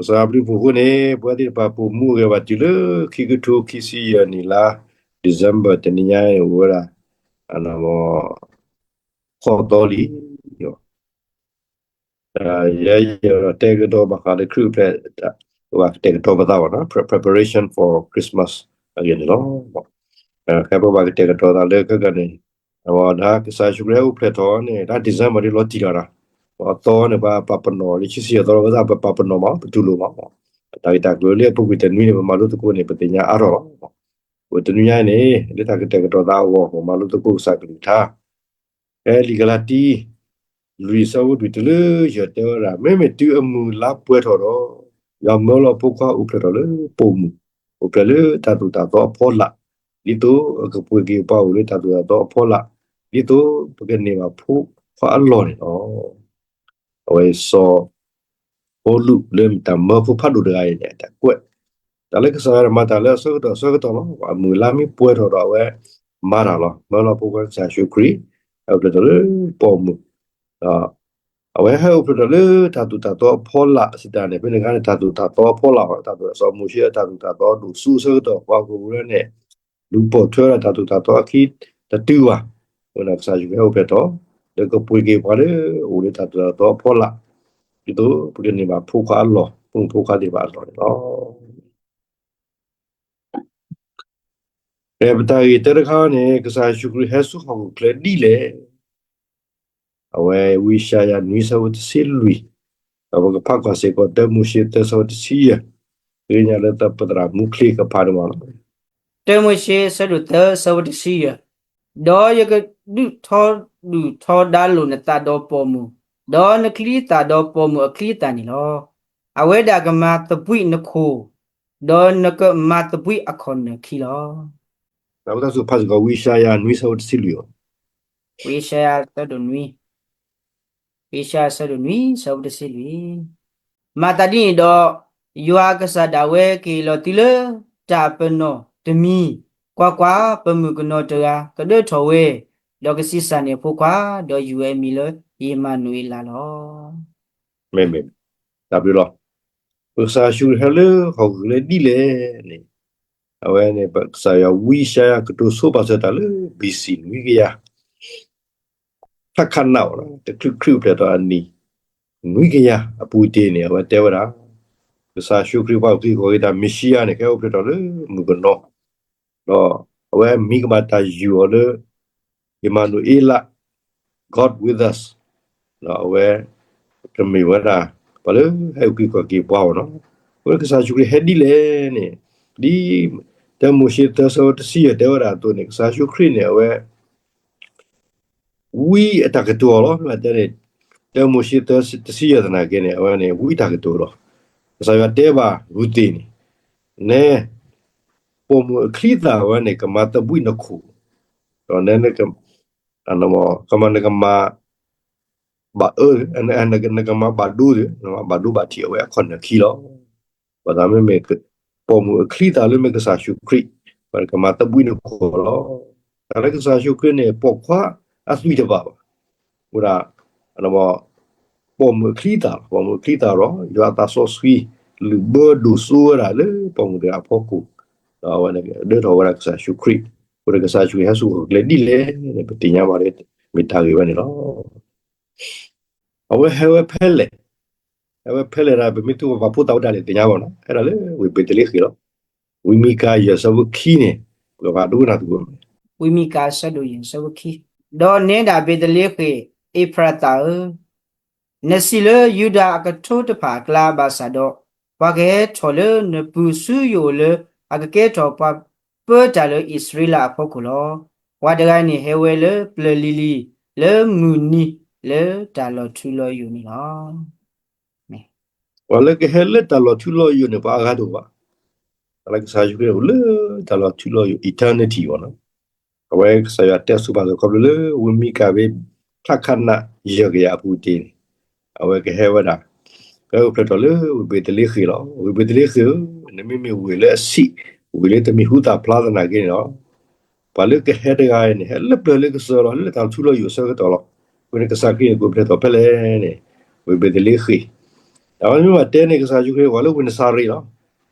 ကစၢ်ဘျုးဖှိၣ်အဃိန့ၣ် ပဝဲသ့ၣ်တဖၣ်ပိာ်မုၣ်အိၣ်ဂဲၤဘၣ်တုၤလၢခံကထိခံဆံယဲၢ်နံၣ်လါ December တနံၤညါအံၤ အိၣ်ဝဲဒၣ် ဃိးသီလံ. ယဲယဲဒီးတဲကဒီးဘၣ်ဃးလၢခရံာ်အိၣ်ဖျဲၣ် ပကတဲာ်ကတီၤပသးဘၣ်နီၤ preparation for Christmas အဂ့ၢ်န့ၣ်လီၤ. ဖဲပဘၣ်ကတဲာ်ကတီၤသးလၢခဲကနံၣ် အဝဲဒၣ်ကစၢ်ယ့ၣ်ၡူးခရံာ်ဟဲအိၣ်ဖျဲၣ်ထီၣ်န့ၣ် တၢ် December ဒ်လီၤတံၢ်လီၤနီၤ အသီန့ၣ် ပှၤပာ်ပနီၣ်လၢခံဆံယဲၢ်သီ ပသးပပာ်ပနီၣ်မး ပတူၢ်လိာ်မး တၢ်ဂ့ၢ်တၢ်ကျိၤလၢအပူၤကွံာ်တနွံန့ၣ် ပမၤလိသကိးန့ၣ် ပသ့ၣ်ညါအါထီၣ်လီၤ. ပတနွံညါအံၤန့ၣ် လၢတၢ်ကတဲာ်ကတီၤသးအဂီၢ် ပမၤလိသကိးကစၢ်ကလုၢ်ကထါ ဖဲလံာ်ကလၤတံ လွံၢ်ဆၢဖိလွံၢ်တုၤလၢယဲၢ်တဲဝဲဒၣ် မ့မ့ၢ်တုၤအမုၢ်လါပှဲၤထီၣ်ဒီး ယွၤမၢလီၤအဖိခွါအိၣ်ဖျဲၣ်ထီၣ်လၢပိာ်မုၣ် အိၣ်ဖျဲၣ်လၢတၢ်သိၣ်တၢ်သီအဖီလာ် ဒ်သိးအကပှ့ၤက့ၤပှၤအိၣ်လၢတၢ်သိၣ်တၢ်သီအဖီလာ် ဒ်သိးပကန့ၢ်ဘၣ်ဖိခွါအလီၢ်န့ၣ်လီၤ. အဝဲစီၤ ပီလူးလၢမ့ၢ်တၢ်မၢဖိဖးဒိၣ်တဂၤအံၤန့ၣ် တၢ်ကွဲး တၢ်လၢကစၢ်ယွၤမၤတၢ်လၢအဆၢကတီၢ်အဆၢကတီၢ်လီၤ. အမုၢ်လါမ့ၢ်ပှဲၤထီၣ်ဒီးအဝဲမၤတၢ်လီၤ. မၢလီၤဖိခွါကစၢ်ယ့ၣ်ၡူးခရံာ် ဟဲအိၣ်ဖျဲၣ်ထီၣ်လၢပိာ်မုၣ် ဒီးအဝဲဟဲအိၣ်ဖျဲၣ်ထီၣ်လၢတၢ်သိၣ်တၢ်သီအဖီလာ်စံးတၢ်န့ၣ် ဖဲန့ၣ်အခါန့ၣ် တၢ်သိၣ်တၢ်သီအဖီလာ် တၢ်သိၣ်တၢ်သီဒိၣ်စိအဆၢကတီၢ် ပှၤကဝဲန့ၣ် လူၤပိာ်ထွဲဝဲဒၣ်တၢ်သိၣ်တၢ်သီအခံတတုၤဘၣ်. အဃိန့ၣ် ကစၢ်ယ့ၣ်ၡူးခရံာ်ဟဲအိၣ်ဖျဲၣ်ထီၣ် လၢကပှ့ၤက့ၤပှၤလၢအအိၣ်လၢတၢ်သိၣ်တၢ်သီအဖီလာ် ဒ်သိးပကန့ၢ်ဘၣ်ဖိခွါအလီၢ် ဖိမုၣ်ဖိခွါသ့ၣ်တဖၣ်အလီၢ်န့ၣ်လီၤ. ပတၢ်ဂ့ၢ်တၢတခါန့ၣ် ကစၢ်ယ့ၣ်ၡူးခရံာ်ဟဲဆူဟီၣ်ခိၣ်ချၢဒ်လဲၣ်. အဝဲဝံယၡါယၤနွံဆၢဖိတဆံလွံၢ်, ဒီးပကဖးကွၢ်စ့ၢ်ကီးတၢမိၤၡ့သၢဆၢဖိတဆံယဲၢ်, ဃ့ညါလၢပသရၣ်မူချ့ကဖးန့ၣ်မးလီၤ. တၢမိၤၡ့ဆၢဒိၣ်သၢဆၢဖိတဆံယဲၢ်, ဒီးယကဒုးထီဒုၣ်ထီဒါလိာ်နသးဒီးပိာ်မုၣ်, ဒီးနချံသၣ်ဒီးပိာ်မုၣ်အချံသၣ်န့ၣ်လီၤ. အဝဲဒၣ်ကမၤသဘှံးနခိၣ်, ဒီးနကမၤသဘှံးအခီၣ်နၢၣ်ခံလီၤ. တၢ်ဝဲတၢ်စူၢ်ဖးစ့ၢ်ကီး ဝံယၡါယၤနွံဆၢဖိတဆံလွံၢ်အီၤ, ဝံယၡါယၤသၢဒိၣ်နွံ, ဝံယၡါယၤသၢဒိၣ်နွံဆၢဖိတဆံလွံၢ်, မၤသးဒ်န့ၣ်ဒီး ယွၤအကစၢ်ဒၣ်ဝဲကဟ့ၣ်လီၤသုလၢတၢ်ပနီၣ်တမံၤ, ကွၢ်ကွၢ်, ပမုၣ်ကနီၤတဂၤကဒၢထီၣ်ဝဲ, ဒီးကဆံးစၢ်န့ၢ်အဖိခွါ, ဒီးယုၢ်ဝဲအမံၤလၢယမၤနူၤအ့လးလီၤ. မ့မ့ၢ်, တၢ်ဘျုးလီၤ. ပကစၢ်ယ့ၣ်ၡူးခရံာ်ဟဲလၢဟီၣ်ခိၣ်ချၢဒ်လဲၣ်န့ၣ်, အဝဲန့ၣ် ပကစၢ်ယွၤဝံယၡါယၤကတိၤဆိပာ်စၢၤတၢ်လၢ ဘီၣ်စံၣ် နွံကယၤ ဖးခးနးအီၤ တချုးခရံာ်အိၣ်ဖျဲၣ်ထီၣ်အနံၣ် နွံကယၤအပူၤတ့ၢ်န့ၣ် အဝဲတဲဝဲဒၣ်, ကစၢ်ယ့ၣ်ၡူးခရံာ်ပှၤအုၣ်က့ၤခီၣ်က့ၤတၢ်မ့ၤၡံယၤန့ၣ် ကဟဲအိၣ်ဖျဲၣ်ထီၣ်လၢမုၣ်ကနီၤ, ဒီးအဝဲမံၤကဘၣ်တၢ်ယုၢ်အီၤလၢ အ့မၤနူၤအ့လး God with us, ဒီးအဝဲ ကမ့ၢ်ဝဲဒၣ် ပှၤလၢဟဲအုၣ်က့ၤခီၣ်က့ၤပှၤအီၤနီၤ. အဝဲကစၢ်ယ့ၣ်ၡူးခရံာ်ဟဲဒ်လဲၣ်န့ၣ်, ဒ်တၢမိၤၡ့သၢဆၢဖိတဆံယဲၢ်တဲဝဲဒၣ်အသိးန့ၣ် ကစၢ်ယ့ၣ်ၡူးခရံာ်န့ၣ် အဝဲ ဝံအတၢ်ကတိၤအီၤလီၤ. မ့ၢ်တဲန့ၣ် တၢမိၤၡ့သၢဆၢဖိတဆံယဲၢ်သနာ်က့န့ၣ် အဝဲန့ၣ် ဝံတၢ်ကတိၤလီၤ. ကစၢ်ယွၤတဲဘၣ်ရူၤသ့ၣ်န့ၣ်, နဲ ပိာ်မုၣ်အချံသၣ်ဝဲန့ၣ် ကမၤသဘှံးနခိၣ်, ဒီးနဲ ကမၤ နကမၤ ဘၣ်အၢ, နကမၤဘၣ်ဒိ, နကမၤဘၣ်ဒိဘၣ်ထံးအဝဲအခီၣ်နၢၣ်ခံလီၤ. ဘၣ်ဆၣ်မ့မ့ၢ် ပိာ်မုၣ်အချံသၣ်လၢမ့ၢ်ကစၢ်ယ့ၣ်ၡူးခရံာ်, ပကမၤသဘှံးနခိၣ်လီၤ. တၢ်လၢကစၢ်ယ့ၣ်ၡူးခရံာ်န့ၣ် ပိာ်ခွါအသွံၣ်တဘၣ်ဘၣ်. အဃိဒၣ် ပိာ်မုၣ်အချံသၣ်, ပိာ်မုၣ်အချံသၣ်ဒီး ယွၤအသးစီဆှံ လုၣ်ဘၢဒိၣ်စိဝဲဒၣ်လၢပိာ်မုၣ်တဂၤအဖီခိၣ်, ဒီးအဝဲန့ၣ်ဒၢထီၣ်ဝဲဒၣ်ကစၢ်ယ့ၣ်ၡူးခရံာ်, အဃိဒီးကစၢ်ယ့ၣ်ၡူးခရံာ်ဟဲဆူဟီၣ်ခိၣ်ချၢဒ်လဲၣ်န့ၣ် ပသ့ၣ်ညါဘၣ်လၢ မ့ၢ်တၢ်ဂ့ၢ်ဝဲန့ၣ်လီၤ. အဝဲဟဲဝဲဖဲလဲၣ်, ဟဲဝဲဖဲလဲၣ်ဒၣ် ပမ့ၢ်သူၣ်ပာ်ဖှိၣ်သးဝဲဒၣ်န့ၣ် သ့ၣ်ညါဘၣ်နီၤ, ဟဲဒၣ်လၢဝ့ၢ်ဘ့းသလ့ဃ့ၣ်လီၤ. ဝံမံကၤယဲၢ်ဆၢဖိခံန့ၣ် ပကဘၣ်ဒိကနၣ်သကိး, ဝံမံကၤဆၢဒိၣ်ယဲၢ်ဆၢဖိခံ, ဒီးနဲဒၣ်ဘ့းသလ့ဃ့ၣ် အ့ဖရသးဧၢ, နစံးလၢယူဒၤအကထိတဖၣ်အကျါဘၣ်ဆၣ်ဒီး, ပှၤကဟဲထီၣ်လၢနပူၤဆူယအိၣ်လၢအကကဲထီၣ်ပှၤပၢတၢ်လၢအံၣ်စရ့လးအဖီခိၣ်လီၤ. ပှၤတဂၤန့ၣ်ဟဲဝဲလၢပျၢၤလံၤလံၤ လၢမုၢ်နံၤလၢတၢ်လီၤထူလီၤယိာ်န့ၣ်လီၤ. ပှၤလၢကဟဲလၢတၢ်လီၤထူလီၤယိာ်န့ၣ် ပှၤအါဂၤတအိၣ်ဘၣ်. တၢ်လၢကစၢ်ယ့ၣ်ၡူးခရံာ်အိၣ်လၢတၢ်လီၤထူလီၤယိာ် eternity ဘၣ်နီၤ. အဝဲကစၢ်ယွၤတဲဆိပာ်စၢၤခီဖျိလၢ ဝံမံကၤဘ့း ဖျးခးနး ယဲၢ်ကယၤအပူၤတ့ၢ်န့ၣ် အဝဲကဟဲဝဲဒၣ် ကဟဲအိၣ်ဖျဲၣ်ထီၣ်လၢဝ့ၢ်ဘ့းသလ့ဃ့ၣ်လီၤ. ဝ့ၢ်ဘ့းသလ့ဃ့ၣ်ဧၢ, နမ့မ့ၢ်ဝ့ၢ်လၢအဆံး, ဝ့ၢ်လၢတမံၤဟူသၣ်ဖျါသနာ်က့န့ၣ်လီၤ. ပှၤလၢကဟဲတဂၤအံၤန့ၣ် ဟဲလၢပျၢၤလၢကစၢၤလီၤ, လၢတၢ်လီၤထူလီၤယိာ်အဆၢကတီၢ်လီၤ. အဃိန့ၣ် ကစၢ်ခရံာ်န့ၣ် ကအိၣ်ဖျဲၣ်ထီၣ်ဖဲလဲၣ်န့ၣ် ဝ့ၢ်ဘ့းသလ့ဃ့ၣ်, အဝဲမ့ၢ်ဘၣ်တဲန့ၣ် ကစၢ်ယ့ၣ်ၡူးခရံာ်အိၣ်လၢဝ့ၢ်နစၤရ့းလီၤ.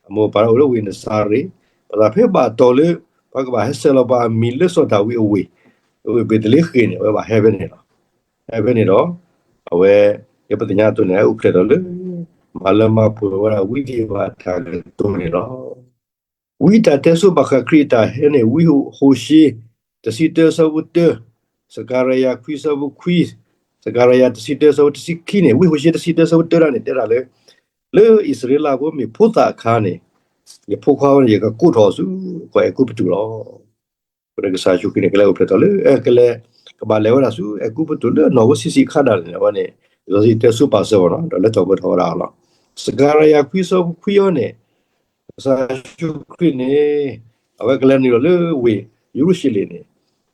အမိၢ်အပၢ်အိၣ်လၢဝ့ၢ်နစၤရ့း, ပသးဖဲဘၣ်တီၤလၢ ပှၤကဘၣ်ဟဲဆှၢလီၤပှၤအမံၤလၢစီၤဒၤဝံးအဝ့ၢ်, လၢဝ့ၢ်ဘ့းလ့ဟ့မ်န့ၣ် အဝဲဘၣ်ဟဲဖဲန့ၣ်လီၤ. ဟဲဖဲန့ၣ်ဒီး အဝဲ ယပသ့ၣ်ညါအသိးန့ၣ် ဟဲအိၣ်ဖျဲၣ်ထီၣ်လၢ မၤလၢမၤပှဲၤဝဲဒၣ်ဝံသ့ၣ်တဖၣ်အတၢ်ကတိၤန့ၣ်လီၤ. ဝံတၢ်တဲဆိပာ်ဃာ်ခရံာ်အတၢ်ဟဲန့ၣ် ဝံဟိၤၡ့ တဆံတၢဆၢဖိတၢ, စကၤရယၤခွံဆၢဖိခွံ, စကၤရယၤတဆံတၢဆၢဖိတဆံခံန့ၣ်, ဝံဟိၤၡ့တဆံတၢဆၢဖိတၢတၢ်န့ၣ် တဲဒၣ်လၢ လၢအံၣ်စရ့လးဖိမ့ၢ်ဖိသၣ်အခါန့ၣ် ယဖိခွါဝဲန့ၣ် ယကကိးထီၣ်ဆူကီၢ်အဲၤကူပတူးလီၤ. အဃိန့ၣ်ကစၢ်ယ့ၣ်ၡူးခရံာ်န့ၣ် ကလဲၤအိၣ်ဖျဲၣ်ထီၣ်လၢ ကလဲၤ ကဘၣ်လဲၤဝဲဒၣ်ဆူအဲၤကူပတူးလၢနီၣ်ဝဲဆံးဆံးခါဒၣ်န့ၣ် အဝဲန့ၣ် လံာ်စီဆှံတဲဆိပာ်စၢၤအီၤနီၤ ဒီးလၢထီၣ်ပှဲၤထီၣ်ဝဲဒၣ်အီၤလီၤ. စကၤရယၤခွံဆၢဖိခွံအံၤန့ၣ် ကစၢ်ယ့ၣ်ၡူးခရံာ်န့ၣ် အဝဲကလဲၤနုာ်လီၤလၢဝ့ၢ်ယရူၤၡလ့ၣ်န့ၣ်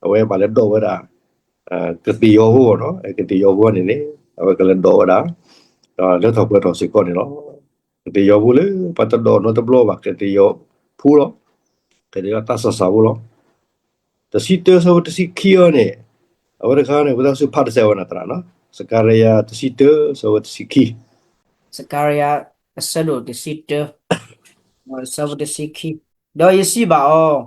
အဝဲဘၣ်လဲၤဒိးဝဲဒၣ် ကသ့ၣ်ယီၤဖိအီၤနီၤ, ကသ့ၣ်ယီၤဖိန့ၣ်န့ၣ် အဝဲကလဲၤဒိးဝဲဒၣ် ဒီးလၢထီၣ်ပှဲၤထီၣ်စ့ၢ်ကီးန့ၣ်လီၤ. ကသ့ၣ်ယီၤဖိလၢပှၤတဒိးနီတဘျီဘၣ် ကသ့ၣ်ယီၤဖိလီၤ. ကသ့ၣ်ယီၤသးစၢ်စၢ်ဖိလီၤ. တဆံတၢဆၢဖိတဆံခံအံၤန့ၣ် အဝဲတခါန့ၣ် ပသးစူၤဖးတစဲးဝဲနၤသရၣ်နီၤ, စကၤရယၤတဆံတၢဆၢဖိတဆံခံ စကၤရယၤ အဆၢဒိၣ်တဆံတၢ ဆၢဖိတဆံခံ, ဒီးယစံးဘၣ်အီၤ,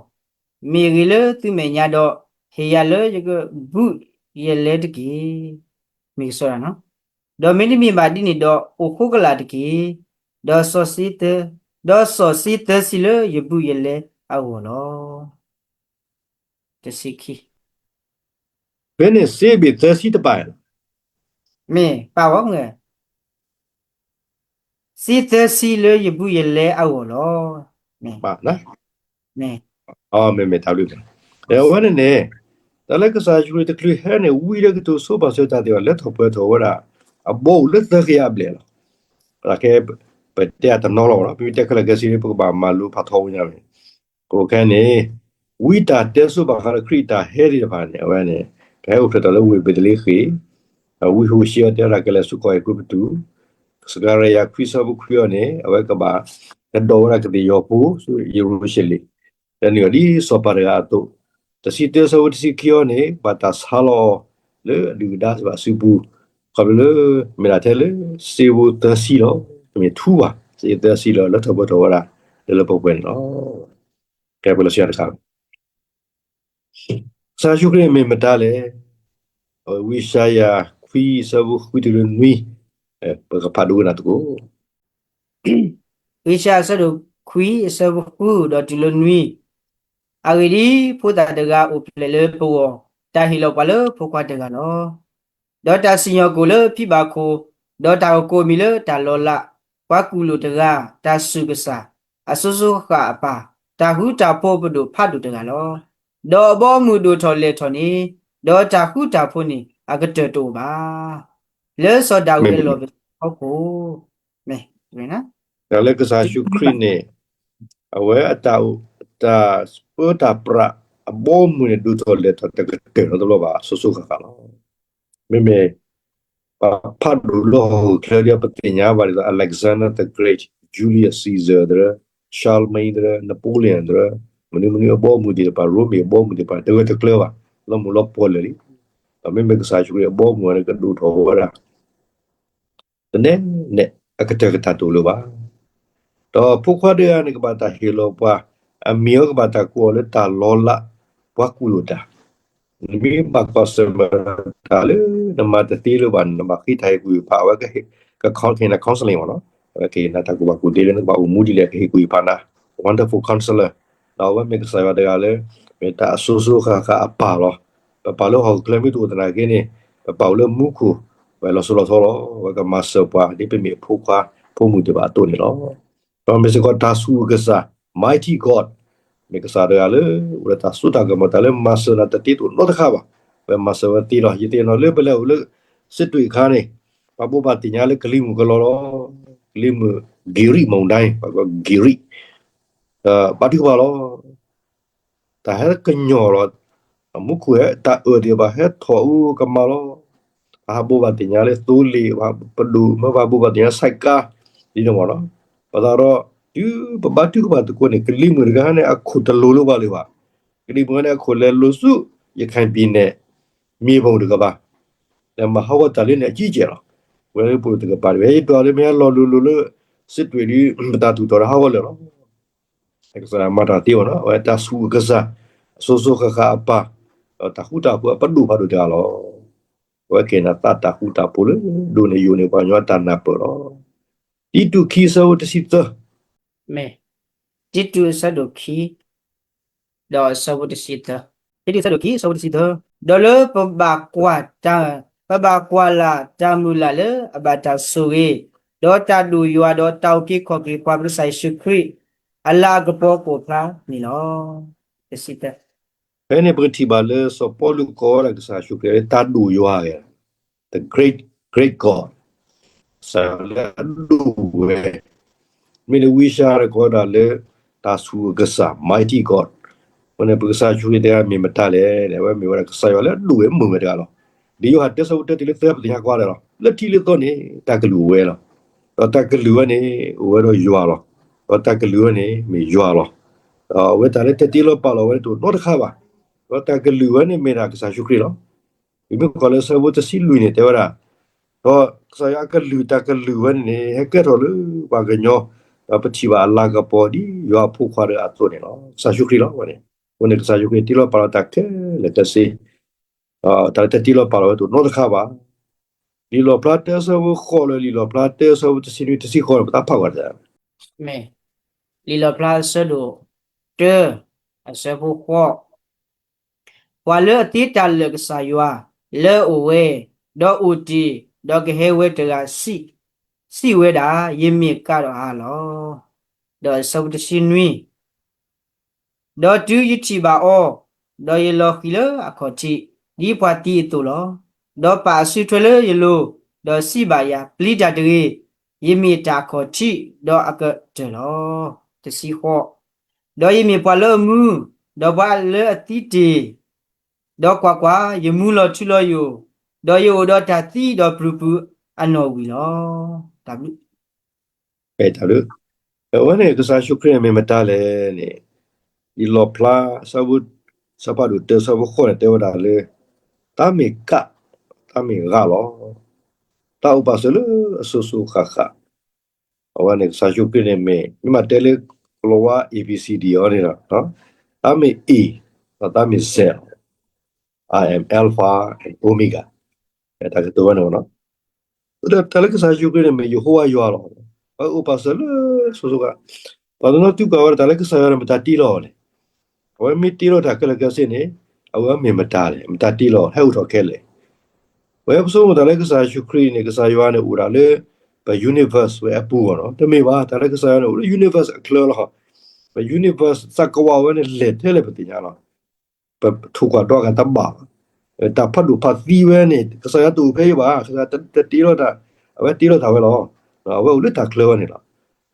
မ့ၢ်အဂ့ၤလၢသုမဲာ်ညါဒီး ဟ့ၣ်ယၤလၢယကဘူၣ်ယလဲတက့ၢ်. မ့ၢ်ကစီဒီး, ဒီးမ့တမ့ၢ်ဘၣ်ဒ်န့ၣ်ဒီး အိၣ်ဃိကလာ်တက့ၢ်. ဒီးစီၤစ့သၢ, ဒီးစီၤစ့သၢဆံလၢယဘူၣ်ယလဲအဂီၢ်လီၤ. တဆံခံ, ဖဲန့ၣ်စ့ဘ့ၣ်သၢဆံတပာ်လီၤ. မ့ၢ်ပာ်ဝဲမ့ၢ် စ့သၢဆံလၢယဘူၣ်ယလဲအဂီၢ်လီၤ. မ့ၢ်, မ့ၢ်တၢ်ဘျုး, အဝဲန့ၣ်န့ၣ် တၢ်လၢကစၢ်ယ့ၣ်ၡူးခရံာ်တချုးဟဲန့ၣ် ဝံဒၢကတိၤဆိပာ်စၢၤတၢ်သ့ၣ်တဖၣ် လၢထီၣ်ပှဲၤထီၣ်ဝဲဒၣ် အဘီအမုၢ်လၢသၢကယၤဘျဲၣ်လီၤ. ကဲ ပတဲအတနီၤလီၤနီၤ, ပမ့ၢ်တဲခဲလၢာ်ခဲဆ့ ပကဘၣ်မၤလိဖးထီဝဲညါန့ၣ် ကခဲန့ၣ် ဝံတၢ်တဲဆိပာ်ဃာ်လၢခရံာ်အတၢ်ဟဲသ့ၣ်တဖၣ်န့ၣ် အဝဲန့ၣ် ကဟဲအိၣ်ဖျဲၣ်ထီၣ်လၢဝ့ၢ်ဘ့းလ့ဟ့မ်, ဝံဟိၤၡ့အံၤတဲဝဲဒၣ်ကလဲၤဆူကီၢ်အဲၤကူပတူး, စကၤရယၤခွံဆၢဖိခွံအံၤန့ၣ် အဝဲကဘၣ် ကဒိးဝဲဒၣ်ကသ့ၣ်ယီၤဖိ ဆူယရူၤၡလ့ၣ်, ဒီးနုာ်လီၤဒ်စီၤပၤတဂၤအသိး, တဆံတၢဆၢဖိတဆံခံအံၤန့ၣ် ဘၣ်တၢ်ဆါလီၤအီၤလၢအဒုၣ်အဒါသ့ၣ်တဖၣ်အစုပူၤ, ခီဖျိလၢ မ့ၢ်ဒၣ်ထဲလၢ စ့ဖိသၢဆံလီၤ. တမ့ၢ်ထူဘၣ် စ့သၢဆံလီၤ လၢထီၣ်ပှဲၤထီၣ်ဝဲဒၣ် လၢလၢပှဲၤပှဲၤန့ၣ်လီၤ. ကဲပလီၤဆံတခါ ကစၢ်ယ့ၣ်ၡူးခရံာ်မ့ၢ်မတၤလဲၣ်. ဝံယၡါယၤခွံအဆၢဖိဃုတုၤလၢနွံ, ပကဖးဒိကနၣ်သကိး. ဝံယၡါယၤအဆၢဒိၣ်ခွံအဆၢဖိဃု, ဒီးတုၤလၢနွံ, အဂ့ၢ်ဒ်အံၤ, ဖိသၣ်တဂၤအိၣ်ဖျဲၣ်လၢပဂီၢ်, တၢ်ဟ့ၣ်လီၤပှၤလၢဖိခွါတဂၤလီၤ. ဒီးတၢ်စံၣ်ညီၣ်ကွီၢ်လၢဖံဘၣ်ခိၣ်, ဒီးတၢ်ကကိးအမံၤလၢတၢ်လီၤလး, ပှၤကူၣ်လိာ်တဂၤ, တၢ်ဆူးကစၢ်, အစိၤစိၤဃၣ်ဃၣ်အပၢ်, တၢ်ဃူတၢ်ဖိးပဒိၣ်ဖးဒိၣ်တဂၤလီၤ. ဒီးအဘီအမုၢ်ဒိၣ်ထီၣ်လဲၢ်ထီၣ်န့ၣ်, ဒီးတၢ်ဃူတၢ်ဖိးန့ၣ် အကတၢၢ်တအိၣ်ဘၣ်. လၢစီၤဒၤဝံးအလီၢ်ပစိာ်အဖီခိၣ်, မ့ၢ်, တၢ်လၢကစၢ်ယ့ၣ်ၡူးခရံာ်န့ၣ် အဝဲအတၢ်, တၢ်ပၢတၢ်ပြးအဘီအမုၢ်န့ၣ် ဒိၣ်ထီၣ်လဲၢ်ထီၣ်တကတၢၢ်နီတဘျီဘၣ်, စိၤစိၤဃၣ်ဃၣ်လီၤ. မ့မ့ၢ် ပှၤဖးဒိၣ်လၢဟီၣ်ခိၣ်ချၢဒီး ပသ့ၣ်ညါဘၣ်ဒ်သိး Alexander the Great, Julius Caesar သရၢ, Charlemagne သရၢ, Napoleon သရၢ, မနုၤမနုၤအဘီအမုၢ်သ့ၣ်တဖၣ် ရိမ့ၤအဘီအမုၢ်သ့ၣ်တဖၣ် တဂၢၢ်တကျၢၤဘၣ်, လီၤမုၢ်လီၤပှီၢ်လၢာ်လံ. ဒီးမ့မ့ၢ်ကစၢ်ယ့ၣ်ၡူးခရံာ်အဘီအမုၢ်န့ၣ် ကဒိၣ်ထီၣ်ဝဲဒၣ် တနဲၣ်နဲၣ် အကတၢၢ်ကတၢၢ်တအိၣ်လၢၤဘၣ်. ဒီးဖိခွါတဂၤန့ၣ် ကဘၣ်တၢ်ဟ့ၣ်လီၤပှၤ, အမံၤအီၤကဘၣ်တၢ်ကိးအီၤလၢတၢ်လီၤလး ပှၤကူၣ်လိာ်တၢ်. နမ့ၢ်ဘၣ်ကွၢ်ဆၢၣ်မဲာ်တၢ်လၢနမၤတသ့လၢၤဘၣ်န့ၣ် နဘၣ်ဃ့တၢ်ဟ့ၣ်ကူၣ်ဟ့ၣ်ဖး အဝဲကဟ့ၣ် က coun-, ကဟ့ၣ်နၤ counseling မ့ၢ်နီၤ, အဝဲကဟ့ၣ်နၤတၢ်ကူၣ်ဘၣ်ကူၣ်သ့လၢနကဘၣ်အိၣ်မူဒ်လဲၣ် ကဟ့ၣ်ကူၣ်ဟ့ၣ်ဖးနၤ, wonderful counselor. ဒီးအဝဲမ့ၢ်ကစၢ်ယွၤတဂၤလၢ မ့ၢ်တၢ်အစိၤစိၤဃၣ်ဃၣ်အပၢ်လီၤ. ပပၢ်လၢဟီၣ်ခိၣ်ချၢမ့ၢ်တအိၣ်သနာ်က့န့ၣ် ပပၢ်အိၣ်လၢမူခိၣ် ဝဲလီၤစိၤလီၤထီလီၤ. အဝဲကမၤစၢၤပှၤ ဒ်ပမ့ၢ်အဖိခွါဖိမုၣ်သ့ၣ်တဖၣ်အသိးန့ၣ်လီၤ. ဒီးမ့ၢ်စ့ၢ်ကီးတၢ်ဆူးကစၢ် mighty God, မ့ၢ်ကစၢ်တဂၤလၢ အိၣ်ဒီးတၢ်စိတၢ်ကမီၤ တၢ်လၢမၤစၢၤနၤတသ့တအိၣ်နီတခါဘၣ်. ဝဲမၤစၢၤဝဲသ့လီၤ. ယသ့ၣ်နီၣ်လၢပလဲၤအိၣ်လၢ စ့းတွ့ၣ်အခါန့ၣ် ပှၤဘိးဘၣ်သ့ၣ်ညါလၢကလံၤမုၢ်ကလီလီၤ. ကလံၤမုၢ် က့ၤရံးမုၢ်ဒၣ် ပှၤက့ၤရံး ဘါထုကဖၣ်လီၤ. တၢ်ဟဲကညီၤလီၤ. မူခိၣ်ဟဲ တၢ်အၢၣ်သ့ၣ်တဖၣ်ဟဲထီၣ်အူကမၤလီၤ. ပှၤဟးဘိးဘၣ်သ့ၣ်ညါလၢသိလ့ၣ်, ပှၤပဒိၣ်မၢပှၤဘိးဘၣ်သ့ၣ်ညါ ဆိုက်ကား ဒ်န့ၣ်မ့ၢ်နီၤ. ပသးဒီး တုၤပဘါထုကဖၣ်သကိးန့ၣ် ကလံၤမုၢ်တဂၤန့ၣ် အခိၣ်တလိၤလိၤဘၣ်လၢၤဘၣ်. ကလံၤမုၢ်တဂၤန့ၣ် အခိၣ်လဲၤလိၤဆူ ရခိုင်ပြည်နယ် မြေပုံတကမ္ဘာ ဒီးမၤဟးဂီၤတၢ်လၢန့ၣ်အကြီးအကျယ်လီၤ. ဝဲလၢပအိၣ်တကပၤတဝဲ ယဒွးလၢမ့ၢ်အလီၢ်လိၤလိၤလၢ စစ်တွေ ဒ် ပတၢ်သူၣ်ထီၣ်တၢ်ဟးဂီၤလၢာ်လီၤ. ကစၢ်ယွၤမၤတၢ်သ့အီၤနီၤ အဝဲတၢ်ဆူးအကစၢ် အစိၤစိၤဃၣ်ဃၣ်အပၢ်, ဒီးတၢ်ဃူတၢ်ဖိးအပဒိၣ်ဖးဒိၣ်တဂၤလီၤ. အဝဲကဲန့ၣ်သးတၢ်ဃူတၢ်ဖိးလၢ ဒိၣ်န့ၢ်ယိာ်န့ၢ်ပှၤကညီအတၢ်နၢ်ပၢၢ်လီၤ. တံတူးခံအဆၢဖိတဆံသၢ, မ့ၢ် တံတူးအဆၢဒိၣ်ခံ ဒီးအဆၢဖိတဆံသၢ, တံတူးအဆၢဒိၣ်ခံ အဆၢဖိတဆံသၢ, ဒီးလၢပဘၣ်ကွၢ်တၢ်, ပဘၣ်ကွၢ်လၢ်တၢ်မုၢ်လၢ်လၢအဘၣ်တၢ်ဆိၣ်ဂ့ၤ, ဒီးတၢ်ဒိၣ်ယွၤဒီးတၢ်အုၣ်က့ၤခီၣ်က့ၤပှၤပကစၢ်ယ့ၣ်ၡူးခရံာ် အလၤကပီၤကအိၣ်ဖျါန့ၣ်လီၤ. တဆံသၢ, ဖဲန့ၣ်ပကထံၣ်ဘၣ်လၢစီၤပီလူးကိးဝဲဒၣ်ကစၢ်ယ့ၣ်ၡူးခရံာ်လၢတၢ်ဒိၣ်ယွၤ the great, great God, ကစၢ်ယွၤလၢအဒိၣ်ဝဲ, မ့ၢ်လၢဝံယၡါယၤကိးဝဲဒၣ်လၢ တၢ်ဆူးအကစၢ် mighty God, အဃိန့ၣ် ပကစၢ်ယ့ၣ်ၡူးခရံာ်တဲမ့ၢ်မတၤလဲၣ်န့ၣ် အဝဲမ့ၢ်ဝဲဒၣ်ကစၢ်ယွၤလၢအဒိၣ်ဝဲမုၢ်ဝဲတဂၤလီၤ. ဒ်ယိၤဟၣ်တၢ အဆၢဖိတၢတုၤလၢသၢ ပသ့ၣ်ညါကွၢ်လၢာ်လီၤ. လၢထံးလၢသီန့ၣ် တၢ်ကလုၢ်အိၣ်ဝဲလီၤ. ဒီးတၢ်ကလုၢ်ဝဲန့ၣ် အိၣ်ဝဲဒီးယွၤလီၤ. ဒီးတၢ်ကလုၢ်ဝဲန့ၣ် မ့ၢ်ယွၤလီၤ. ဒီးအဝဲတၢ်လၢတဲတ့လီၤပာ်လီၤဝဲန့ၣ်တအိၣ်နီတခါဘၣ်. ဒီးတၢ်ကလုၢ်ဝဲန့ၣ်မ့ၢ်ဒၣ်ကစၢ်ယ့ၣ်ၡူးခရံာ်လီၤ. ပမ့ၢ်ကွၢ်လၢအဆၢဖိတဆံလွံၢ်န့ၣ် တဲဝဲဒၣ်, ဒီးကစၢ်ယွၤအကလုၢ် တၢ်ကလုၢ်ဝဲန့ၣ်န့ၣ် ဟဲကဲထီၣ်လၢပှၤကညီ, ဒီးပထံၣ်ဘၣ်အလၤကပီၤဒ်ယွၤအဖိခွါတဂၤအသိးန့ၣ်လီၤ. ကစၢ်ယ့ၣ်ၡူးခရံာ်လီၤဝဲန့ၣ်. အဃိန့ၣ် ကစၢ်ယ့ၣ်ၡူးခရံာ်တ့လီၤပာ်လီၤတၢ်ခဲလၢာ်ခဲဆ့, တၢ်လၢတၢ်တ့လီၤပာ်လီၤဝဲတအိၣ်နီတခါဘၣ်. လံာ်လီၣ်ဖျါတၢ အဆၢဖိဃိး လၢလံာ်လီၣ်ဖျါတၢ အဆၢဖိတဆံနွံ တဆံဃိးန့ၣ် ပသးဖးကွၢ်တၢ် မ့ၢ် လံာ်လီၣ်ဖျါအဆၢဒိၣ်တၢ အဆၢဖိဃိး, ပှၤလၢအသ့တၢ်လၢာ်ကစၢ်ယွၤ လၢအအိၣ်ဝဲ, ဒီးအိၣ်တ့ၢ်, ဒီးကဟဲဝဲတဂၤ စံးဝဲဒၣ်, ယမ့ၢ်ကးဒီးအီၤလီၤ. ဒီးအဆၢဖိတဆံနွံ, ဒီးတုၤယထံၣ်ဘၣ်အီၤ, ဒီးယလီၤဃံၤလၢအခီၣ်ထံး, ဒ်ပှၤသံအသိးလီၤ. ဒီးပာ်အစုထွဲလၢယလိၤ, ဒီးစံးဘၣ်ယၤ, ပျံၤတၢ်တဂ့ၤ, ယမ့ၢ်တၢ်အခီၣ်ထံး, ဒီးအကတၢၢ်လီၤ. တဆံဃိး, ဒီးယမ့ၢ်ပှၤလၢအမူ, ဒီးပှၤလၢအသံတ့ၢ်, ဒီးကွၢ်ကွၢ်, ယမူလီၤထူလီၤယိာ်, ဒီးယအိၣ်ဒီးတၢ်သံဒီးပြူၤပြူၤအနီၣ်ဝံၤလီၤ. တၢ်ဘျုး တၢ်ဘျုး, အဝဲန့ၣ် ကစၢ်ယ့ၣ်ၡူးခရံာ်န့ၣ်မ့ၢ်မတၤလဲၣ်န့ၣ်, လံာ်လီၣ်ဖျါ အဆၢဖးဒိၣ်တၢ အဆၢဖိဃိးန့ၣ် တဲဝဲဒၣ်လၢ တၢ်မ့ၢ်ကး, တၢ်မ့ၢ်ဂာ်လီၤ. တၢ်အိၣ်ပာ်စၢၤလၢအစိၤစိၤဃၣ်ဃၣ်, အဝဲန့ၣ် ကစၢ်ယ့ၣ်ၡူးခရံာ်န့ၣ်မ့ၢ် မ့ၢ်မၤတဲလၢ ကလီၤဝါ A B C D အီၤန့ၣ်လီၤ, တၢ်မ့ၢ် A, ဒီးတၢ်မ့ၢ် Z, I am Alpha and Omega, တၢ်ကတိၤဝဲန့ၣ်လီၤ. တၢ်လၢကစၢ်ယ့ၣ်ၡူးခရံာ်န့ၣ်မ့ၢ်ယဟိဝၤယွၤလီၤ. အဝဲအိၣ်ပာ်စၢၤလၢစိၤစိၤဃၣ်, ပှၤတနီၤသံကွၢ်ဝဲဒၣ်တၢ်လၢကစၢ်ယွၤန့ၣ် မတၤတ့လီၤအီၤလဲၣ်. အဝဲမ့ၢ်တ့လီၤတၢ်ခဲလၢာ်ခဲဆ့န့ၣ် အဝဲမ့ၢ်မတၤလဲၣ်, မတၤတ့လီၤ ဟဲအိၣ်ထီၣ်ခဲလၢာ်. ပဝဲပဆိကမိၣ်တၢ်လၢကစၢ်ယ့ၣ်ၡူးခရံာ်န့ၣ် ကစၢ်ယွၤန့ၣ်အိၣ်ဒၣ်လၢ ပ universe ဝဲအပူၤအဂီၢ်လီၤ. တမ့ၢ်ဘၣ်, တၢ်လၢကစၢ်ယွၤန့ၣ်အိၣ်လၢ universe အချၢလီၤ. ပ universe သးကဝီၤဝဲန့ၣ်လဲၢ်ထဲလဲၣ်ပသ့ၣ်ညါလီၤ. ပထိၣ်ကွၢ်ဒီးကတဘၣ်ဘၣ်. တၢ်ဖးဒိၣ်ဖးသံဝဲန့ၣ် ကစၢ်ယွၤတအိၣ်ဖဲအံၤဘၣ်, ကစၢ်ယွၤတတ့လီၤတၢ်, အဝဲတ့လီၤတၢ်ဝဲလီၤ. အဝဲအိၣ်လၢတၢ်ချၢဝဲန့ၣ်လီၤ.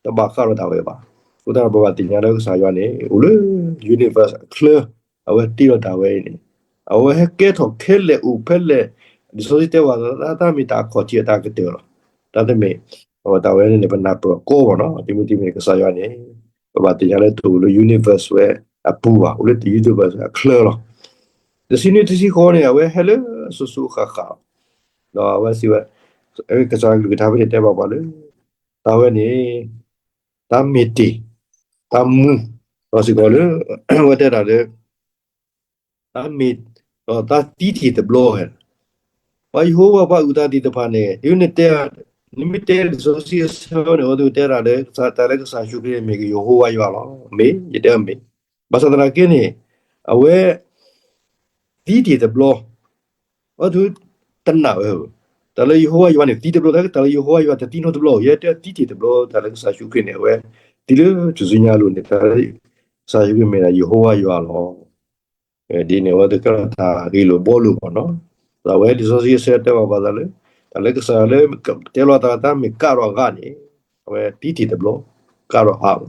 တဘၣ်ဃးဒီးတၢ်ဝဲဘၣ်. အဃိသတးဒီးပဘၣ်သ့ၣ်ညါလၢကစၢ်ယွၤန့ၣ် အိၣ်လၢ universe အချၢ, အဝဲတ့လီၤတၢ်ဝဲအံၤန့ၣ်, အဝဲဟဲကဲထီၣ်ခဲလၢာ်အိၣ်ဖဲလဲၣ်, လံာ်စီဆှံတဲဝဲဒၣ် တၢ်မ့ၢ်တၢ်အခီၣ်ထံးအတၢ်ကတၢၢ်လီၤ. တၢ်တမ့ၢ်, အဝဲတၢ်ဝဲန့ၣ်န့ၣ် ပနၢ်ပၢၢ်အီၤကီးဘၣ်နီၤ, တမံၤတမံၤကစၢ်ယွၤန့ၣ် ပဘၣ်သ့ၣ်ညါလၢတအိၣ်လၢ universe ဝဲအပူၤဘၣ်, အိၣ်လၢ universe အချၢလီၤ. တဆံနွံတဆံဃိးန့ၣ် အဝဲဟဲလၢအစိၤစိၤဃၣ်ဃၣ်, ဒီးအဝဲစံးဝဲ, ကစၢ်ကလုၢ်ကထါဖဲန့ၣ်တဲဘၣ်ပှၤလၢ တၢ်ဝဲန့ၣ် တၢ်မ့ၢ်တ့ၢ်, တၢ်မူ, ဒီးစ့ၢ်ကီးလၢ အဝဲတဲဒၣ်လၢ တၢ်မ့ၢ်, ဒီးတၢ်သံတ့ၢ်တဘျီ, ပှၤယဟိဝၤပှၤအုၣ်သးသ့ၣ်တဖၣ်န့ၣ် ဒ်နတဲ, နမ့ၢ်တဲလံာ်စီဆှံအဆၢန့ၣ် အဝဲသ့ၣ်တဲဒၣ်လၢ တၢ်လၢကစၢ်ယ့ၣ်ၡူးခရံာ်န့ၣ်မ့ၢ်ကယဟိဝၤယွၤလီၤ. မ့ၢ်, ယတဲမ့ၢ်, ဘၣ်ဆၣ်သနာ်က့န့ၣ် အဝဲ သံတ့ၢ်တဘျီ, အဝဲသ့ၣ်တနာ်ဝဲ, တၢ်လၢယဟိဝၤယွၤန့ၣ် သံတဘျီ, တၢ်လၢယဟိဝၤယွၤတသံနီတဘျီ, ယဲတဲသံတ့ၢ်တဘျီ, တၢ်လၢကစၢ်ယ့ၣ်ၡူးခရံာ်န့ၣ် အဝဲ သံလၢထူၣ်စုညါအလိၤန့ၣ် တၢ်လၢကစၢ်ယ့ၣ်ၡူးခရံာ်မ့ၢ်ဒၣ်ယဟိဝၤယွၤလီၤ. ဒ်န့ၣ်အဝဲသ့ၣ်ကဲထီၣ်တၢ်ဂ့ၢ်လိာ်ဘှီလိာ်ဘၣ်နီၤ. ဒီးအဝဲလံာ်စီဆှံအဆၢတဲဘၣ်ပှၤသးလၢ တၢ်လၢကစၢ်ယွၤလၢတဲလီၤသးလၢတၢ်မ့ၢ်ကးဒီးအဂၤန့ၣ် အဝဲသံတ့ၢ်တဘျီ, ကးဒီးအဂၤ,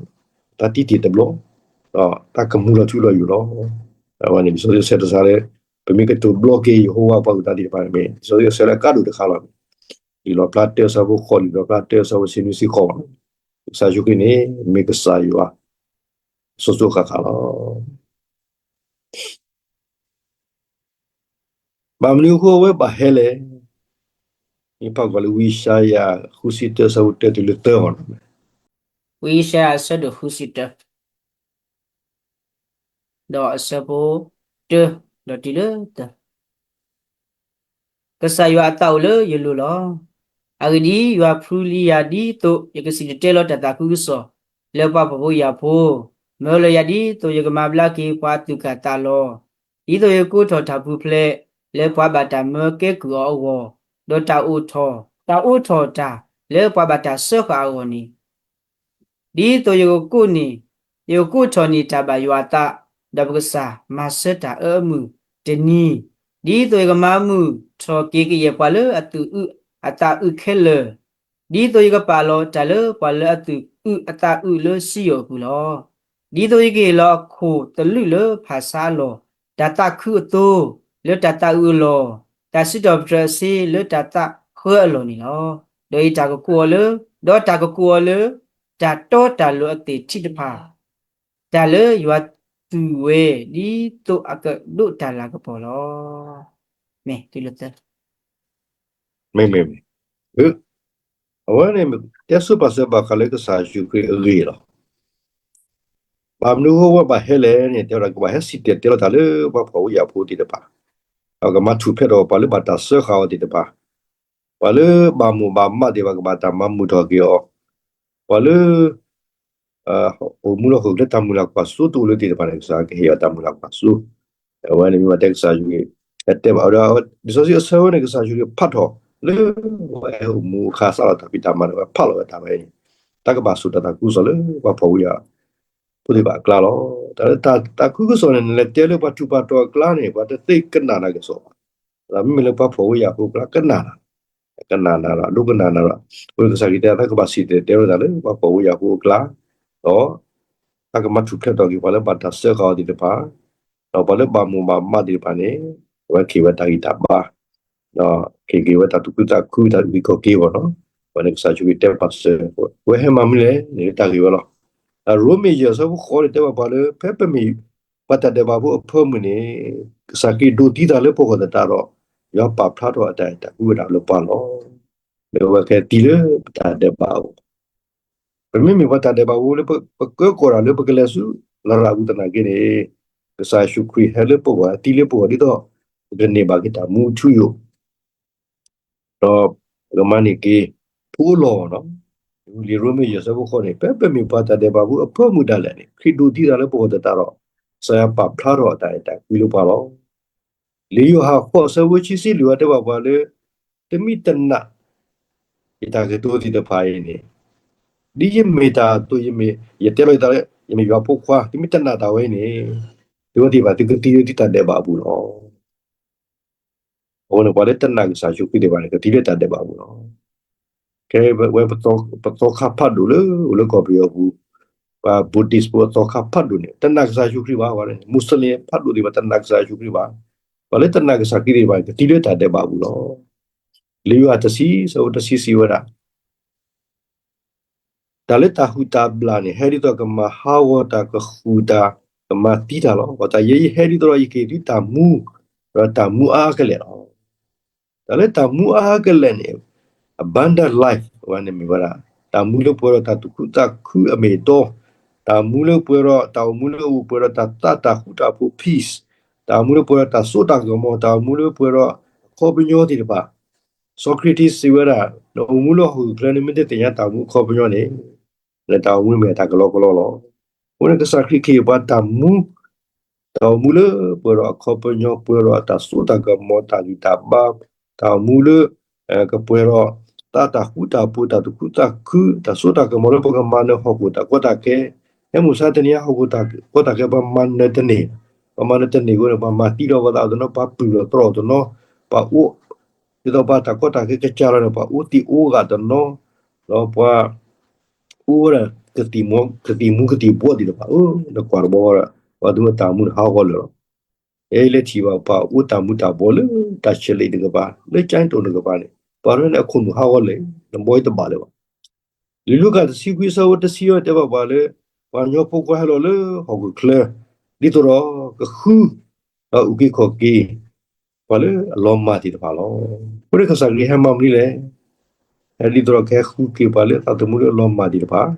တၢ်သံတ့ၢ်တဘျီ, ဒီးတၢ်ကမူလီၤထူလီၤယိာ်လီၤ. အဝဲန့ၣ်လံာ်စီဆှံအဆၢတဆၢလၢ ပမ့ၢ်ကတိၤဘျီက့ၤယဟိဝၤပှၤအုၣ်သးသ့ၣ်တဖၣ်န့ၣ်မ့ၢ် လံာ်စီဆှံအဆၢလၢအကါဒိၣ်တခါလီၤ. လံာ်လီၣ်ဖျါတၢအဆၢဖိဃိး, လံာ်လီၣ်ဖျါတၢအဆၢဖိတဆံနွံတဆံဃိးဘၣ်. ကစၢ်ယ့ၣ်ၡူးခရံာ်န့ၣ် မ့ၢ်ကစၢ်ယွၤ စိၤစိၤဃၣ်ဃၣ်လီၤ. ဘၣ်မနုၤအဃိအဝဲဘၣ်ဟဲလဲၣ်. ယဖးကွၢ်လၢဝံယၡါယၤ ဃုဆံတၢ ဆၢဖိတၢတုၤလၢသၢအဂီၢ်န့ၣ်, ဝံယၡါယၤ အဆၢဒိၣ်ဃုဆံတၢ ဒီးအဆၢဖိ တၢ ဒီးတုၤလၢသၢ. ကစၢ်ယွၤအသးအိၣ်လၢယလိၤလီၤ. အဂ့ၢ်ဒ်အံၤ, ယွၤဖှူလံယၤဒ်သိးယကစံၣ်တဲၤတဲလီၤတၢ်သးခုကစီၣ် လၢပှၤဖှီၣ်ဖိယာ်ဖိ, မၢလီၤယၤဒ်သိးယကမၤဘျါက့ၤပှၤအသူၣ်ကၢ်သးလီၤ, ဒ်သိးယကကိးထီၣ်တၢ်ပူၤဖျဲး လၢပှၤဘၣ်တၢ်မၢကဲကုၢ်အီၤအဂီၢ်, ဒီးတၢ်အိးထီၣ်, တၢ်အိးထီၣ်တၢ်လၢပှၤဘၣ်တၢ်စၢဃာ်အဂီၢ်န့ၣ် ဒ်သိးယကကိးန့ၢ်, ယကကိးထီၣ်န့ၢ်တၢ်ဘၣ်ယွၤအသး, ဒီးပကစၢ်မၤဆၢတၢ်အၢမုၢ်တနံၤ, ဒ်သိးယကမၤမုာ်ထီၣ်က့ၤကယဲၢ်ပှၤလၢအသူၣ်အုးအသးအုးခဲလၢာ်, ဒ်သိးယကပာ်လီၤတၢ်လၢပှၤလၢအသူၣ်အုးအသးအုးလၢစံယိၣ်အပူၤလီၤ. ဒ်သိးယကဟ့ၣ်လီၤအခိၣ်သလုးလၢဖၣ်ဆါအလီၢ်, တၢ်သးခုအသိးလၢတၢ်သးအုးအလီၢ်, တၢ်စံးထီၣ်ပတြၢၤအစ့လၢတၢ်သးဃၢအလီၢ်န့ၣ်လီၤ. ဒီးအတၢ်ကကိးအီၤလၢ, ဒီးတၢ်ကကိးအီၤလၢ တၢ်တီတၢ်လိၤအသ့ၣ်ထံတဖၣ်, တၢ်လၢယွၤသူၣ်ဝဲ ဒ်သိးအကဒိးတၢ်လၤကပီၤလီၤ. မ့ၢ်တုၤလၢသၢ မ့မ့ၢ်, အဝဲန့ၣ် တဲဆိပာ်စၢၤဘၣ်ဃးလၢကစၢ်ယ့ၣ်ၡူးခရံာ်အဂ့ၢ်လီၤ. ဘၣ်မနုၤအဃိဝဲဘၣ်ဟဲလဲၣ်န့ၣ် တဲဝဲဒၣ်ကဘၣ်ဟဲစံၣ်တဲၤတဲလီၤတၢ်လၢပှၤဖှီၣ်ဖိယာ်ဖိသ့ၣ်တဖၣ်, ဒီးကမၤထူၣ်ဖျဲးထီၣ်ပှၤလၢဘၣ်တၢ်စၢဃာ်အီၤသ့ၣ်တဖၣ်, ပှၤလၢဘၣ်မိၢ်ဘၣ်မးသ့ၣ်တဖၣ်ကဘၣ်တၢ်မၤမုာ်ထီၣ်က့ၤအီၤ, ပှၤလၢ အိၣ်မူလၢဟီၣ်ခိၣ်ချၢတၢ်မုၢ်လၢ်ကွၢ်စိတအိၣ်လၢသ့ၣ်တဖၣ်န့ၣ် ကစၢ်ကဟ့ၣ်အီၤတၢ်မုၢ်လၢ်ကွၢ်စိ, အဝဲန့ၣ်မ့ၢ်ဝဲတဲကစၢ်ယ့ၣ်ၡူးခရံာ် အတဲဘၣ်ဝဲဒၣ်, လံာ်စီဆှံအဆၢဝဲန့ၣ် ကစၢ်ယ့ၣ်ၡူးခရံာ်ဖးထီၣ်လၢ ဝဲအိၣ်မူအခါစးလီၤတၢ်ဖံးတၢ်မၤန့ၣ် ဝဲဖးလီၤဝဲတၢ်ဝဲန့ၣ်, တၢ်ကဘၣ်ဆိၣ်တၢ်သးခုကစီၣ်လၢပှၤဖှီၣ်ဖိယာ်ဖိသ့ၣ်တဖၣ်အကျါလီၤ. တၢ်လၢတၢ်သးခုကစီၣ်န့ၣ် နလဲၤတဲလၢပှၤထူးပှၤတီၤအကျါန့ၣ် ပှၤတသ့ကနၣ်နၤကစီၣ်ဘၣ်. မ့မ့ၢ်လၢပှၤဖှီၣ်ဖိယာ်ဖိအကျါ ကနၣ်နၤ, ကနၣ်နၤဒီး ဒိကနၣ်နၤဒီး, အဃိန့ၣ်ကစၢ်ခရံာ်တဲ တၢ်ကဘၣ်စံၣ်တဲၤတဲလီၤတၢ်လၢပှၤဖှီၣ်ဖိယာ်ဖိအကျါ, ဒီး တၢ်ကမၤထူၣ်ဖျဲးထီၣ်က့ၤပှၤလၢဘၣ်တၢ်စၢဃာ်အီၤသ့ၣ်တဖၣ်, ဒီးပှၤလၢဘၣ်မိၢ်ဘၣ်မးသ့ၣ်တဖၣ်န့ၣ် အဝဲကဟ့ၣ်ဝဲတၢ်ဂံၢ်တၢ်ဘါ, ဒီးကဟ့ၣ်က့ၤဝဲတၢ်သူၣ်ခုသးခု တၢ်အုၣ်က့ၤခီၣ်က့ၤအဂီၢ်လီၤ. အဝဲန့ၣ်ကစၢ်ယ့ၣ်ၡူးခရံာ်တဲပာ်စၢၤ, အဝဲဟဲမၤမနုၤလဲၣ်န့ၣ် တၢ်ဂ့ၢ်ဝဲလီၤ. ဒီးရိမ့ၤယဲၢ်ဆၢဖိဃိးန့ၣ် တဲဘၣ်ပှၤလၢ ဖဲပမ့ၢ် ပှၤတၢ်ဒဲးဘးဖိအဖၢမုၢ်န့ၣ် ကစၢ်ခရံာ်ဒိးသံတၢ်လၢပဂီၢ်သတးဒီး ယွၤပာ်ဖျါထီၣ်အတၢ်အဲၣ်တၢ်ကွံဝဲဒၣ်လၢပှၤလီၤ. ဒီးအဝဲကသံလၢပတၢ်ဒဲးဘးအဂီၢ်, ပမ့မ့ၢ်ပှၤတၢ်ဒဲးဘးဖိလၢပကကဲကီးတၢ်လၢပကလဲၤဆူလရာ်ပူၤသနာ်က့န့ၣ်, ကစၢ်ယ့ၣ်ၡူးခရံာ်ဟဲလၢပဂီၢ် သံလၢပဂီၢ်ဒ်သိး ပကန့ၢ်ဘၣ်က့ၤတၢ်မူထူယိာ် ဒီးပကမၤန့ၢ်က့ၤ ဖိလီၤနီၤ. လံာ်ရိမ့ၤယဲၢ်ဆၢဖိဃိးန့ၣ် ဖဲပမ့ၢ်ပှၤတၢ်ဒဲးဘးဖိအဖၢမုၢ်ဒၣ်လဲာ်န့ၣ် ခရံာ်ဒိးသံတၢ်လၢပဂီၢ်သတးဒီး ကစၢ်ယွၤပာ်ဖျါထီၣ်အတၢ်အဲၣ်တၢ်ကွံလၢပှၤလီၤ. လံာ်ယိၤဟၣ်ဃိးဆၢဖိခံဆံလွံၢ်အံၤတဲဘၣ်ပှၤလၢ တမ့ၢ်တနာ် ယတၢ်ကတိၤသ့ၣ်တဖၣ်အံၤန့ၣ်, ဒ်ယမ့ၢ်တၢ်အသိး ယမ့ၢ် ယတဲလီၤယသးလၢ ယမ့ၢ်ယွၤဖိခွါ သုမ့ၢ်တနာ်တၢ်ဝဲအံၤန့ၣ်, သုဝဲသ့ၣ်တဖၣ် သုကသံလၢသုတၢ်ဒဲးဘးအပူၤလီၤ. အဃိန့ၣ် ပှၤလၢတနာ်ကစၢ်ယ့ၣ်ၡူးခရံာ်သ့ၣ်တဖၣ်န့ၣ် ကသံလၢတၢ်ဒဲးဘးအပူၤလီၤ. ကဲဝဲ ပသီခါဖးဒိၣ်လၢအိၣ်လၢကီၢ်ပယီၤပူၤ, ပှၤ Buddhist ဖိအသီခါဖးဒိၣ်န့ၣ် တနာ်ကစၢ်ယ့ၣ်ၡူးခရံာ်ဘၣ်ဝဲ, Muslim ဖးဒိၣ်သ့ၣ်တဖၣ် တနာ်ကစၢ်ယ့ၣ်ၡူးခရံာ်ဘၣ်. ပှၤလၢတနာ်ကစၢ်ခရံာ်သ့ၣ်တဖၣ်န့ၣ် ကသံလၢတၢ်ဒဲးဘးအပူၤလီၤ. လံာ်ယိၤဟၣ်တဆံ ဆၢဖိတဆံစံးဝဲဒၣ် တၢ်လၢတၢ်ဟုၣ်တၢ်ဘျၣ်န့ၣ် ဟဲဒ်သိးကမၤဟးဂီၤတၢ် ကဃုာ်တၢ် ကမၤသံတၢ်လီၤ. ဒီးတၢ်ယဲယဟဲဒ်သိးဒီးယကဟ့ၣ်သုတၢ်မူ, ဒီးတၢ်မူအါအါကလဲာ်လီၤ. တၢ်လၢတၢ်မူအါအါကလဲာ်န့ၣ် abundant life ဝဲန့ၣ်မ့ၢ်ဝဲဒၣ် တၢ်မူလၢပှဲၤဒီးတၢ်သူၣ်ခုသးခုအမ့ၢ်အတီ, တၢ်မူလၢပှဲၤဒီး တၢ်အိၣ်မူလၢအပှဲၤဒီးတၢ်သးတၢ်ဃူတၢ်ဖိး peace, တၢ်မူလၢပှဲၤဒီးတၢ်စိတၢ်ကမီၤ, တၢ်မူလၢပှဲၤဒီးအခီပညီသ့ၣ်တဖၣ် စီၤခရံာ်စံးဝဲဒၣ် နအိၣ်မူလၢဟီၣ်ခိၣ်ချၢန့ၣ် မ့ၢ်တသ့ၣ်ညါတၢ်အိၣ်မူအခီပညီန့ၣ် နတၢ်အိၣ်မူမ့ၢ်တၢ်ကလီကလီလီၤ. အဃိန့ၣ်ကစၢ်ခရံာ်ကဟ့ၣ်ပှၤတၢ်မူ, တၢ်အိၣ်မူလၢပှဲၤဒီးအခီပညီ ပှဲၤဒီးတၢ်စိတၢ်ကမီၤ တၢ်ဂံၢ်တၢ်ဘါ, တၢ်အိၣ်မူလၢ ကပှဲၤဒီး သးတၢ်ဃူတၢ်ဖိး တၢ်သူၣ်ခုသးခု တၢ်စိတၢ်ကမီၤလၢပကမၤနၢၤဟီၣ်ခိၣ်တၢ်ကီတၢ်ခဲ, ဟဲမုၢ်ဆါတနံၤအံၤ ဟီၣ်ခိၣ်တၢ်ကီတၢ်ခဲ ပှၤမၤနၢၤတန့ၢ်, ပှၤမၤနၢၤတန့ၢ်အဃိန့ၣ် ပှၤမၤသံဒီးပှၤသးအိၣ်တနီၤ, ပှၤပျုၢ်လီၤတြီအီၤတနီၤ, ပှၤအိၣ် ဒ်သိးပှၤတၢ်ကီတၢ်ခဲကစၢ်လီၤန့ၣ် ပှၤအိၣ်သံးအိၣ်ဂာ်တနီၤ, ဒီးပှၤ အိၣ်ဝဲဒၣ် ကသံၣ်မူၤကသံၣ်ဘှီးသ့ၣ်တဖၣ်, နကွၢ်တဘျီဒီး ပှၤသုတၢ်အိၣ်မူန့ၣ်ဟးဂီၤလၢာ်လီၤ. ယဲယလဲၤထံၣ်ဘၣ်ပှၤအိၣ်တၢ်မူၤတၢ်ဘှီးလၢတၢ်ဆဲးလ့ၣ်တကပၤ, လၢကၠဲးတိၣ်တကပၤန့ၣ်, ပှၤတဖၣ်န့ၣ်အခိၣ်နူာ်ဟးဂီၤလၢာ်, နဘှီတဘၣ်လၢၤဘၣ်. လံာ်လူၤကၣ်တဆံခွံဆၢဖိတဆံအံၤ တဲဘၣ်ပှၤလၢ ပှၤကညီဖိခွါဟဲလီၤလၢဟီၣ်ခိၣ်ချၢ ဒ်သိးဒီးကဃု ဒီးအုၣ်က့ၤခီၣ်က့ၤ ပှၤလၢအလီၤမၢ်သ့ၣ်တဖၣ်လီၤ. အဃိန့ၣ်ကစၢ်ခရံာ်ဟဲမၤမနုၤလဲၣ်. ဟဲဒ်သိးဒီးကဟဲဃုက့ၤပှၤလၢအသးသမူလၢအလီၤမၢ်သ့ၣ်တဖၣ်,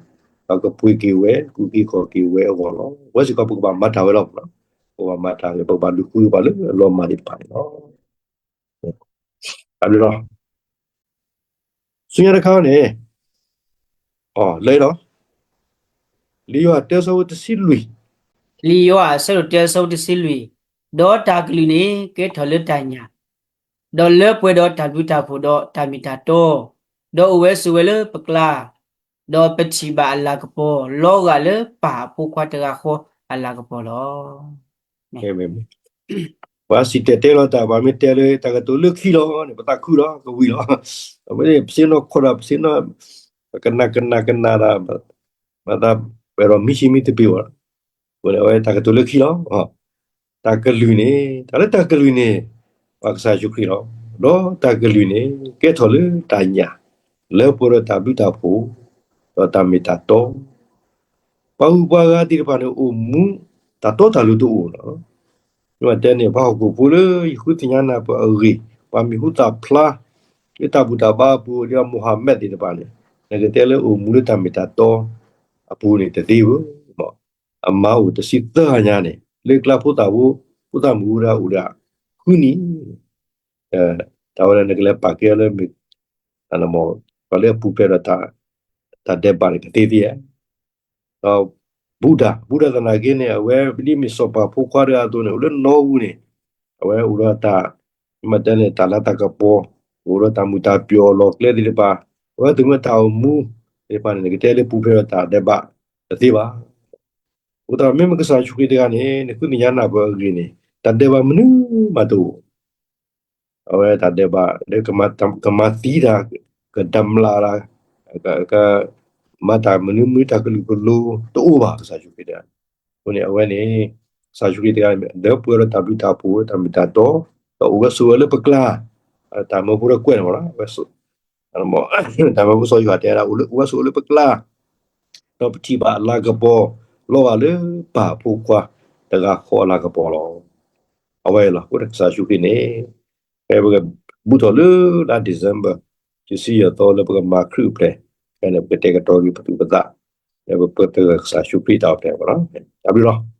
ဒီးကပှ့ၤက့ၤဝဲ ကူၣ်က့ၤခီၣ်က့ၤဝဲအဂီၢ်လီၤ. ဝဲစ့ၢ်ကီးပကဘၣ်မၤတၢ်ဝဲလီၤ. ပကဘၣ်မၤတၢ်ဝဲ ပကဘၣ်လူၤဃုပှၤလၢအလီၤမၢ်သ့ၣ်တဖၣ်န့ၣ်လီၤ. ဆူညါတခါန့ၣ် လၢလီၤ လံာ်ယိၤဟၣ်တၢ ဆၢဖိတဆံလွံၢ်, လံာ်ယိၤဟၣ်အဆၢဒိၣ်တၢ အဆၢဖိတဆံလွံၢ်, ဒီးတၢ်ကလုၢ်န့ၣ် ကဲထီၣ်လၢတၢ်ညၣ်, ဒီးလၢပှဲၤဒီးတၢ်ဘျုးတၢ်ဖှိၣ်ဒီးတၢ်မ့ၢ်တၢ်တီ, ဒီးအိၣ်ဝဲဆိးဝဲလၢပကျါ, ဒီးပထံၣ်ဘၣ်အလၤကပီၤ လီၤဂာ်လၢပၢ်အဖိခွါတဂၤဃီအလၤကပီၤလီၤ. ပှၤစံၣ်တဲၤတဲလီၤတၢ် ပှၤမ့ၢ်တဲလၢတၢ်ကတိၤလၢခံလီၤန့ၣ် ပသးခုလီၤ ကဝံၤလီၤ. အဝဲန့ၣ် ပသ့ၣ်နီၣ်ခီၣ်ဒီး ပသ့ၣ်နီၣ် ပကနၣ်ကနၣ်ကနၣ်ဒီး မၤသးပှဲၤဒီးမံဆံမံတဘ့ၣ်ဘၣ်. အဃိန့ၣ် အဝဲတၢ်ကတိၤလၢခံလီၤ. တၢ်ကလုၢ်န့ၣ် တၢ်လၢတၢ်ကလုၢ်န့ၣ် ပှၤကစၢ်ယ့ၣ်ၡူးခရံာ်လီၤ. ဒီးတၢ်ကလုၢ်န့ၣ် ကဲထီၣ်လၢတၢ်ညၣ်, လၢပှဲၤဒီးတၢ်ဘျုးတၢ်ဖှိၣ်, ဒီးတၢ်မ့ၢ်တၢ်တီ ပှၤဂုၤပှၤဂၤသ့ၣ်တဖၣ်န့ၣ် အိၣ်မူ တၢ်တီတၢ်လိၤတအိၣ်လီၤ. မ့ၢ်တဲန့ၣ် ပှၤဟီၣ်ခိၣ်ဖိလၢယဃုသ့ၣ်ညါနၢ်ပၢၢ်အဂ့ၢ်, ပှၤမံၤဟူသၣ်ဖျါ လၢတၢ်ဘူၣ်တၢ်ဘါအပူၤ ဒ်သိး Mohammed သ့ၣ်တဖၣ်န့ၣ် နကတဲလၢအိၣ်မူလၢတၢ်မ့ၢ်တၢ်တီအပူၤန့ၣ် တသ့ဧိၤ. အမါအိၣ်တဆံသၢဂၤညါန့ၣ် လၢကျါဖိသၣ်ဖိ ဖိသၣ်မုၣ်အိၣ်ဒၣ်အိၣ်ဒၣ်ဃုနံၣ် တၢ်ဝဲဒၣ်နကလဲၤပာ်ကဲအီၤလၢမ့ၢ် ပှၤလၢအပူၤဖျဲးဒီး တၢ်ဒဲးဘးန့ၣ် ကသ့သ့ဧါ. ဒီး Buddha, Buddha သနာ်က့န့ၣ် အဝဲဒ်မ့ၢ်စီၤပၤဖိခွါတဂၤအသိးန့ၣ် အိၣ်လၢနီၣ်အူန့ၣ် အဝဲအိၣ်ဒီးတၢ် မ့ၢ်တဲန့ၣ် တၢ်လၤတၢ်ကပီၤ, အိၣ်ဒီးတၢ်မုာ်တၢ်ပျီၤအလီၢ်အကျဲသ့ၣ်တဖၣ်, အဝဲသ့ၣ်မ့ၢ်တၢ်အိၣ်မူသ့ၣ်တဖၣ်န့ၣ် နကတဲလၢပူၤဖျဲးဒီးတၢ်ဒဲးဘးတသ့ဘၣ်. အဃိသတး မ့မ့ၢ်ကစၢ်ယ့ၣ်ၡူးခရံာ်တဂၤန့ၣ် နဃုသ့ၣ်ညါနၢ်ပၢၢ်အဂ့ၢ်န့ၣ် တၢ်ဒဲးဘးမနုၤမးတအိၣ် အဝဲတၢ်ဒဲးဘး လၢကမၤသံတၢ်, ကဒၣ်မျးတၢ်, ကမၤတၢ်မနုၤမနုၤတၢ်ကလုာ်ကလိၤတအိၣ်ဘၣ် ကစၢ်ယ့ၣ်ၡူးခရံာ်တဂၤ. အဃိန့ၣ် အဝဲန့ၣ် ကစၢ်ယ့ၣ်ၡူးခရံာ်တဂၤန့ၣ် လၢပှဲၤဒီးတၢ်ဘျုးတၢ်ဖှိၣ် တၢ်မ့ၢ်တၢ်တီ, ဒီးအိၣ်ဝဲဆိးဝဲလၢပကျါ, တၢ်မၢဖိတကွဲးန့ၣ်မ့ၢ်လီၤ, တၢ်မၢဖိစီၤယိၤဟၣ်တဲဒၣ် အိၣ်ဝဲဆိးဝဲလၢပကျါ, ဒီးပထံၣ်ဘၣ်အလၤကပီၤ လီၤဂာ်လၢပၢ်ဖိခွါတဂၤဃီအလၤကပီၤလီၤ. အဝဲအံၤလီၤ. အဃိန့ၣ်ကစၢ်ယ့ၣ်ၡူးခရံာ်န့ၣ် ဖဲပကဘူၣ်ထီၣ်လၢလါ December တဆံယဲၢ်သီလၢပကမၤခရံာ်အိၣ်ဖျဲၣ်, ဖဲန့ၣ် ပကတဲာ်ကတီၤက့ၤပသူၣ်ပသး လၢပပှဲၤပှဲၤကစၢ်ယ့ၣ်ၡူးခရံာ်တၢ်အိၣ်ဖျဲၣ်လီၤ. တၢ်ဘျုးလီၤ.